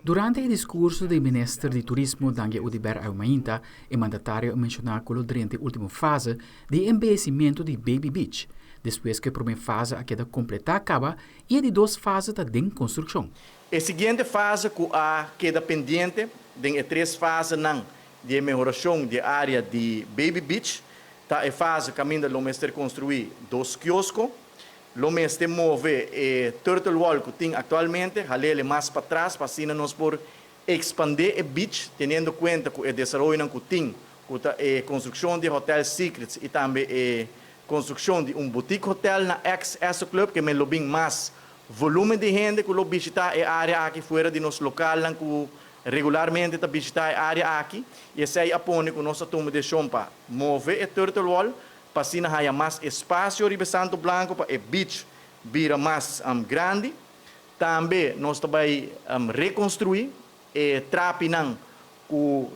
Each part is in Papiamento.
Durante e discurso di Minister di Turismo Dangui Oduber awe mainta, e mandatario a menciona cu lo drenta e ultimo fase di embeyecimento di Baby Beach, despues cu e prome fase a keda completa caba y e di dos fase ta den construccion. E siguiente fase cu a keda pendiente den e tres fasenan di mehoracion di area di Baby Beach ta e fase caminda lo mester construi dos kiosco, lo mester move e turtle wall cu tin actualmente, hal'e mas patras, pa asina nos por expande e beach, teniendo cuenta cu e desaroyo cu tin, cu e construccion di Hotel Secrets y tambe e construccion di un boutique hotel na ex Club, cu lo bin mas volumen di hende cu lo bishita e area aki fuera di nos local cu regularmente ta bishita e area aki y esey a pone cu nos a tuma decision pa move e turtle wall pa asina haya mas espacio riba Santo Blanco pa e beach bira mas grandi. Tambe nos ta bay reconstrui e trapinan cu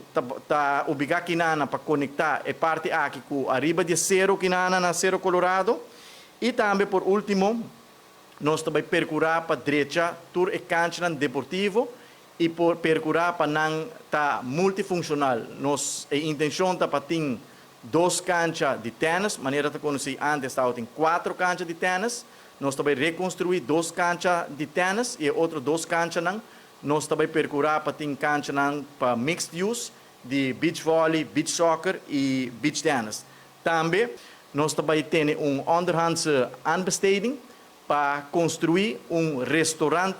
ta ubica akinan pa conecta e parti aki cu ariba di Cero akinan na Cero Colorado. Y tambe, por ultimo, nos ta bay percura pa drecha tur e cancha deportivo y por percura pa nan ta multifuncional. Nos e intencion ta pa tin dos cancha di tennis, manera ta conoci antes tabatin cuater cancha di tennis. Nos ta bay reconstrui dos cancha di tennis y otro dos canchanan. Nos ta bay percura pa tin canchanan pa mixed use di beach volley, beach soccer y beach tennis. Tambe nos ta bay tin un onderhandse aanbesteding pa construi un restaurant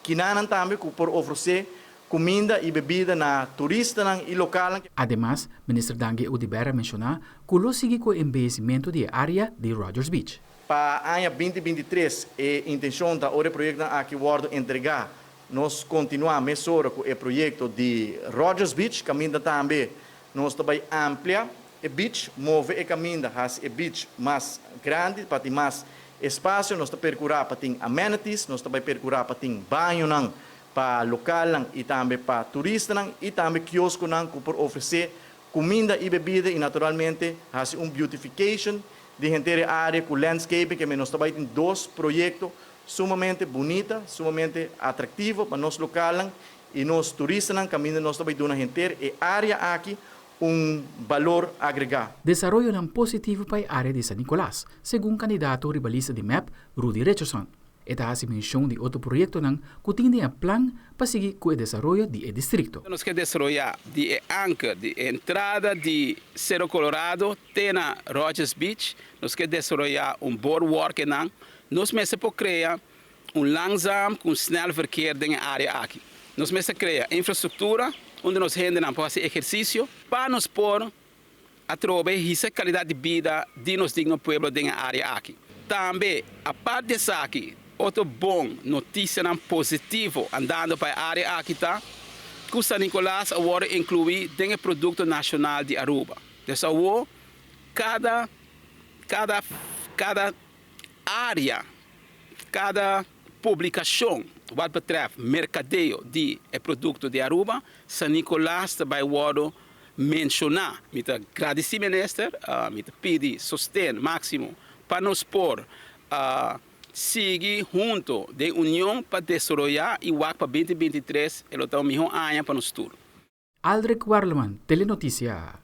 akinan tambe cu por ofrece cuminda y bebida na turista y local. Ademas, Minister Dangui Oduber a menciona cu lo sigui cu embeyecimento di area di Rogers Beach. Pa aña 2023, e intencion ta ora e proyecto aki wordo entrega, nos continua mesora cu e proyecto di Rogers Beach, caminda tambe nos ta bay amplia e beach, move e caminda, e beach mas grandi, pa tin mas espacio, nos ta percura pa tin amenities, nos ta bay percura pa tin baño pa local y tambe pa turista y tambe kiosco cu por ofrece cuminda y bebida y naturalmente haci un beautification di henter e area cu landscaping, cu nos tambe tin dos proyecto sumamente bunita, sumamente atractivo pa nos local y nos turistanan, caminda nos tambe duna henter e area aki un balor agrega. Desaroyo positivo pa e area di San Nicolas, segun candidato riba lista di MEP, Rudy Richardson. E ta haci mencion di otro proyectonan cu tin den plan pa sigui cu e desaroyo di distrito. Nos kier desaroya di anker, di entrada di Cerro Colorado, te na Rogers Beach, nos kier desaroya un boardwalk nan, nos mester por crea un langzaam cu snel verkeer den e area aki. Nos mester crea infrastructura unda nos hendenan por haci ehercicio pa nos por atrobe hisa calidad di bida di nos digno pueblo den e area aki. Tambe, aparte di esaki, otro bon noticia positivo andando pa e area aki ta cu San Nicolas awor a inclui den e producto nacional di Aruba. Anto, cada area, cada publicacion wat betreft mercadeo di producto di Aruba, San Nicolas tambe a wordo menciona. Mi ta gradici minister, mi ta pidi sosten maximo pa nos por sigui hunto den union pa desaroya y wak pa 2023 e ta e miho aña pa nos tur. Aldrich Warleman, Telenoticia.